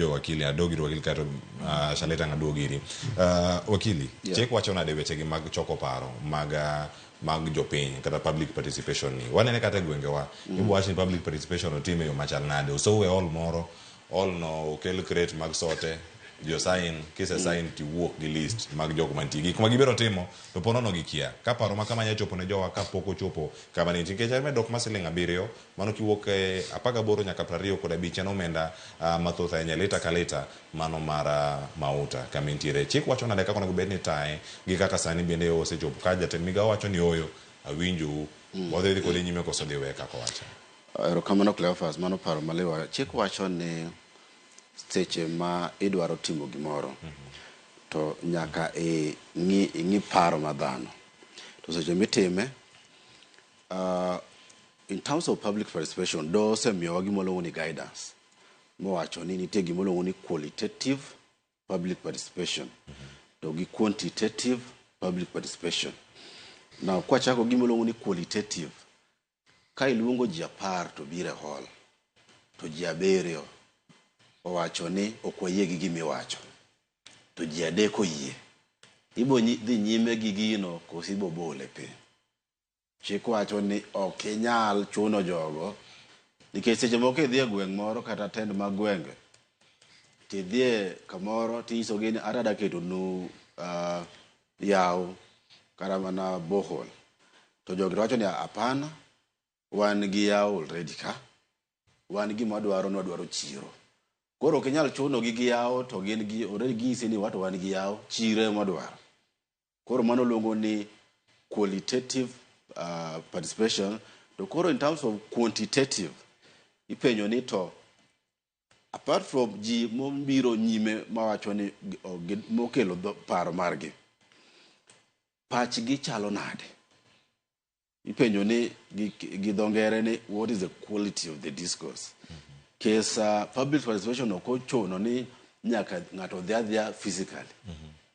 Wakili adog ir wakili kato Shaleta ng'aduog iri. Wakili, chik wacho nade wechegi mag choko paro mag jopiny kata public participation ni? Wanene kata e gwengewa. Ibo wach ni public participation otim e yo machal nade? Osow e hall moro, hall no okel crate mag sote, jo sign, kise sign tiwuok gi list mag jok mantie. Gik ma gibiro timo to po nono gikia. Ka paro ma kama nya chopo ne jowa ka pok ochopo kama ne nitie. Nikech medruok mar siling 7 mano kiwuok e 18 nyaka 25 en omenda mathoth ahinya lita ka lita mano mar mauta kama intiere. Chik wacho nade kaka onego bed ni itaye gi kaka sani bende osechopo ka jatend migao wacho ni oyo awinjou wadhi dhi kode nyime koso dhi weye kaka owacho. Erokamano Cleophas, mano paro maliw. Chik wacho ni seche ma idwaro timo gimoro to nyaka ing'i paro ma dhano. To seche mitime, in terms of public participation, doho osemiyowa gima waluongo ni guidance mowacho ni nitie gima iluongo ni qualitative public participation to gi quantitative public participation. Now kwachako gima iluongo ni qualitative, ka iluongo ji 10 to biro e hall to ji 7 owacho ni ok wayie gi gima iwacho to ji 3 oyie, ibo dhi nyime gi gino koso ibo bole piny? Chik wacho ni ok inyal chuno jogo nikech seche moko idhi e gweng' moro kata tend mag gwenge tidhie kamoro tinyisogi ni adwa ketonu yawo kata mana borehole to jogi to wacho ni hapana, wan gi yawo already ka, wan gima wadwaro ni wadwaro chiro. Koro ok inyal chuno gi gi yawo to gin gi already ginyisi ni wato wan gi yawo, chiro ema wadwaro. Koro mano luongo ni qualitative participation. To koro in terms of quantitative, ipenjo ni to apart from ji mobiro nyime mawacho ni mokelo paro margi, pachgi chalo nade? Ipenjo ni gi dho ngere ni what is the quality of the discourse? Case public participation ok ochuno ni nyaka ng'ato dhi adhiya physically.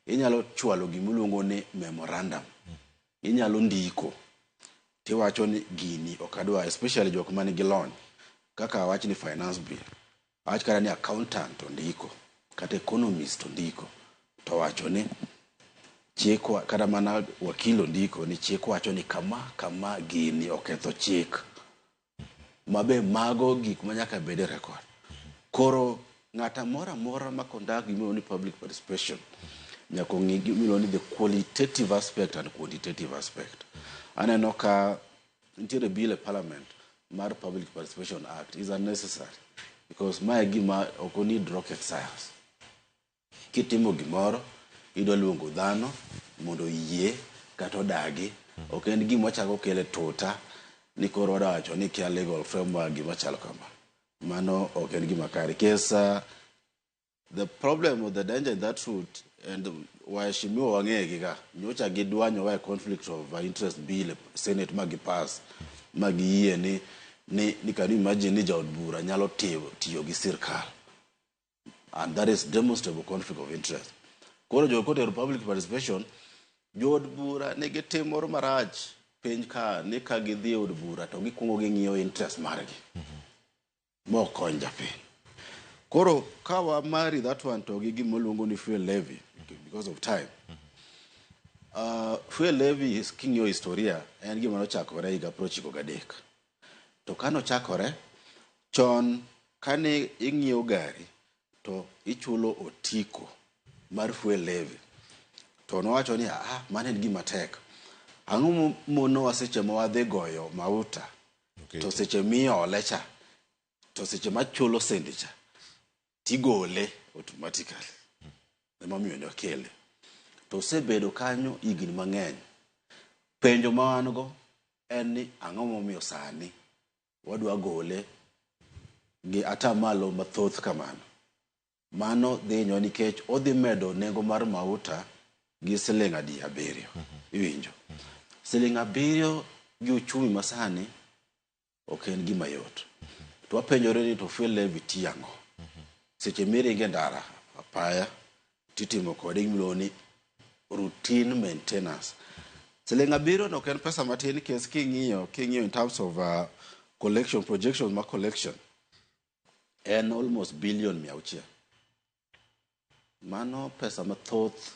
Inyalo chwalo gimiluongo ni memorandum. Inyalo ndiko tiwacho ni gini ok adwa, especially jok man gi lony kaka awach ni finance bill, awach kata ni accountant ondiko kata economist ondiko to wacho ni chik kata mana wakil ondiko ni chik wacho ni kama kama gini oketho chik mabe mago gik ma nyaka bed e record. Koro ng'ata moro amora ma conduct gimiluongo ni public participation nyaka ong'i gimiluongo ni the qualitative aspect and quantitative aspect. Aneno ka nitiere bill e parliament mar Public Participation Act is unnecessary because mae gima ok need rocket science. Kitimo gimoro, idwa luongo dhano mondo oyie kata odagi. Ok en gima wachako kele tuta ni koro wadwa wacho ni kia legal framework gima chalo kama. Mano ok en gima kare. Case the problem or the danger in that route and waheshimiwa wang'e ga nyocha gidwanyowa e conflict of interest bill e senate ma gipass ma giyie ni can you imagine ni jaod bura nyalo tiyo gi sirkal, and that is demonstrable conflict of interest. Koro jogo kotero public participation, jood bura nigi tim moro marach piny ka ni ka gidhi e od bura to gikuongo ging'iyo interest margi mok kony japiny. Koro ka wa marry that one to gi gima luongo ni fuel levy, because of time, fuel levy is king'iyo historia en gima nochakore higa 93. To kanochakore chon kane ing'iewo gari to ichulo otiko mar fuel levy to nowacho ni ah, mano en gima tek, ang'o monowa seche ma wadhi goyo mauta to seche miole cha to seche machulo sendi cha tigole automatically. Emomiyo ne okele to osebedo kanyo higni mang'eny. Penjo ma wan go en ni ang'o momiyo sani wadwa gole gi atamalo mathoth kamano? Mano dhi hinyowa nikech odhi medo nengo mar mauta gi siling adi? 7. Iwinjo siling 7 gi uchumi masani ok en gima yot. To wapenjore ni to fuel levy tiyo ang'o? Seche miringe ndara apaya titimo kode gimiluongo ni routine maintenance. Siling 7 no ok en pesa matin kes king'iyo in terms of collection projections ma collection en almost billion 600. Mano pesa mathoth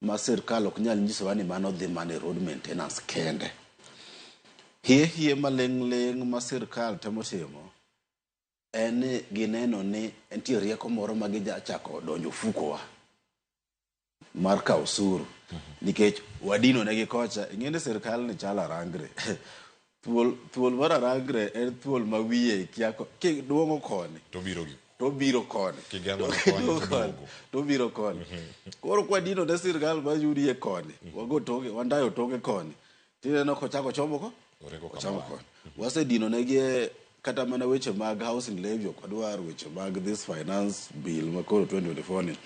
ma sirkal ok nyal nyisowa ni mano dhi mana e road maintenance kende. Hie hie maling' ling' ma sirkal temo timo en ni gineno ni nitie rieko moro ma gijachako donjo ofukowa mar kawo osuru nikech wadino negi kocha. Ing'e ni sirkal ni chalo arangre. Thuol, thuol mar arangre en thuol ma wiye ikia kiduong'o koni to biro gi to obiro koni. Kigeng'o ne koni, to duogo. To obiro koni. Koro kwadino ne sirkal mayudie koni, wago toke, wandayo toke koni. Tineno kochako chomo ko? Oringo Ochomo kama. koni. Wasedino negi e kata mana weche mag housing levy ok wadwar weche mag this finance bill ma koro 2024 ni.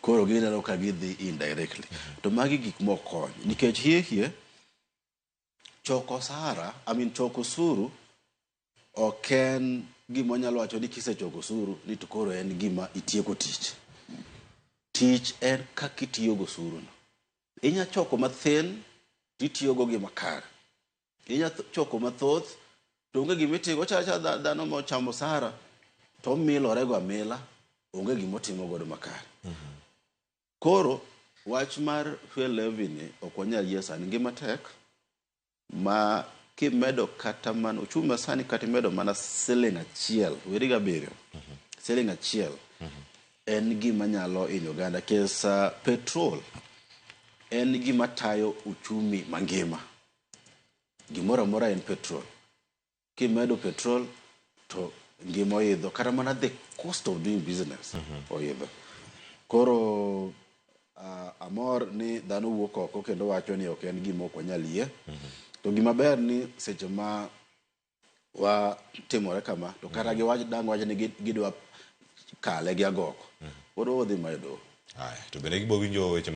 Koro gineno ka gidhi indirectly. To magi gik mok kony. Nikech hie hie, choko osara, I mean choko osuru ok en gima wanyalo wacho ni kisechoko osuru ni to koro en gima itieko tich. Tich en kaka itiyo gi osuru no. Inya choko mathin titiyo go gi makare. Inya choko mathoth to onge gima itimo. Ochalo achala dhano mochamo osara to omilore go amila, onge gima otimo godo makare. Koro wach mar fuel levy ni ok wanyal yie sani. Ngima tek ma kimedo kata mana uchumi masani kata imedo mana siling achiel, weri gi abiriyo, siling achiel en gima nyalo hinyo oganda. Nikech petrol en gima tayo uchumi mangima. Gimoro amora en petrol. Kimedo petrol to ngima oidho, kata mana the cost of doing business oidho. Koro amor ni dhano wuok oko kendo wacho ni ok en gima ok wanyal yie. To gima ber ni seche ma watimore kama to kata giwach dang' wach ni gidwa kale gi agoko. Pod wadhi mana e doho. Aya, to bende gibo winjo weche